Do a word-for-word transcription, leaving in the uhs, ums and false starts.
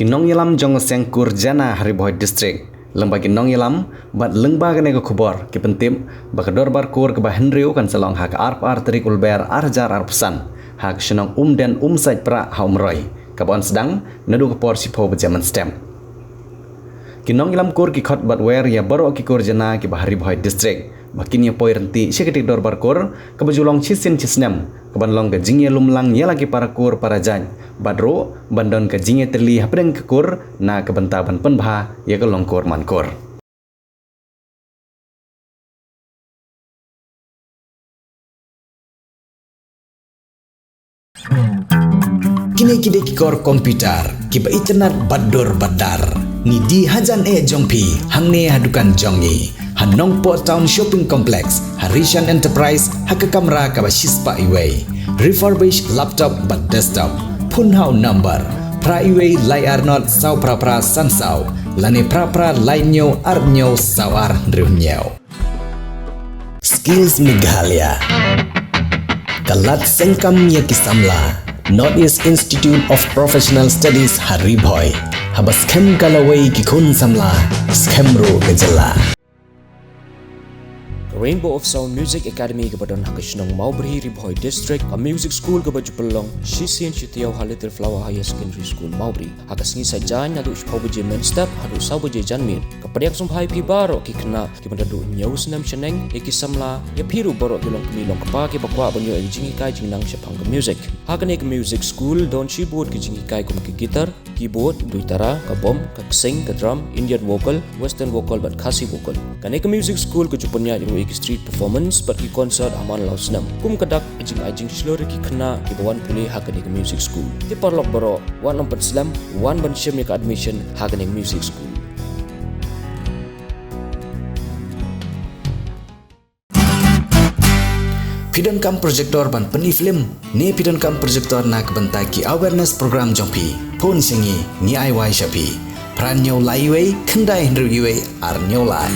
Ki nongïalam jong ka seng kur Jana ha Ri Bhoi District, lyngba ki nongïalam bad lyngba kane ka khubor, ki pyntip ba ka dorbar kur kaba hynriew kan sa long ha ka arphew ar tarik u Lber ar hajar arphew san, ha ka shnong Umden Umsait Prah ha Umroi, kaba yn sdang naduh ka por shiphew baje mynstep. Ki nongïalam kur ki khot bad wer ïa baroh ki kur Jana kiba ha Ri Bhoi District, ba kin ïa poi ryntih sha katei ka dorbar kur kaba ju long shisien shisnem, kaban long ka jingïalumlang ïa la ki para kur para jait, bad ruh ban don ka jingïatylli hapdeng ka kur na ka bynta ban pynbha ïa ka long kur man kur. Kine ki dei ki kor computer kiba itynnad bad dur bad dar. Ngi die hajan eh jong phi hangne ha dukan jong ngi, ha Nongpoh Town Shopping Complex, ha Rishan Enterprise, ha ka kamra kaba shispah iwei. Refurbish laptop bad desktop. Phone ha u number phra iwei lai ar nod saw phra phra san saw, lane phra phra lai hynñiew ar hynñiew saw ar hynriew hynñiew. Skills Meghalaya, ka lad sengkam ïa ki samla. North East Institute of Professional Studies ha Ri Bhoi, haba skhem ka lawei ki khun samla, skhem ruh ka jylla. Rainbow of Sound Music Academy kaba don ha ka shnong Mawbri, Ri Bhoi District, ka music school kaba ju pynlong shisien shi taïew ha Little Flower Higher Secondary School, Mawbri. Ha ka sngi Saitjaiñ naduh shiphew baje mynstep haduh saw baje janmiet. Ka pdiang sngewbha ïa phi baroh ki khynnah kiba naduh hynñiew snem shaneng, ïa ki samla, ïa phi ruh baroh ki longkmie longkpa kiba kwah ban ïoh ïa ka jinghikai jingnang shaphang ka music. Ha kane ka music school don shibun ki jinghikai kum ka guitar, keyboard, duitara, ka bom, ka ksing, ka drum, Indian vocal, western vocal bad Khasi vocal. Kane ka music school ka ju pynïaid ruh ïa ki street performance bad ki concert ha man la u snem. Kum ka dak ka jingai jingshlur ïa ki khynnah kiba wan pule ha kane ka music school. Te paralok baroh, wat nym pynslem, wan ban shim ïa ka admission ha kane ka music school. Phi donkam projector ban pyni film, ne phi donkam projector na ka bynta ki awareness program jong phi? Phone sha ngi, ngi ai wai sha phi. Phra hynñiew lai iwei, khyndai hynriew iwei, ar hynñiew lai.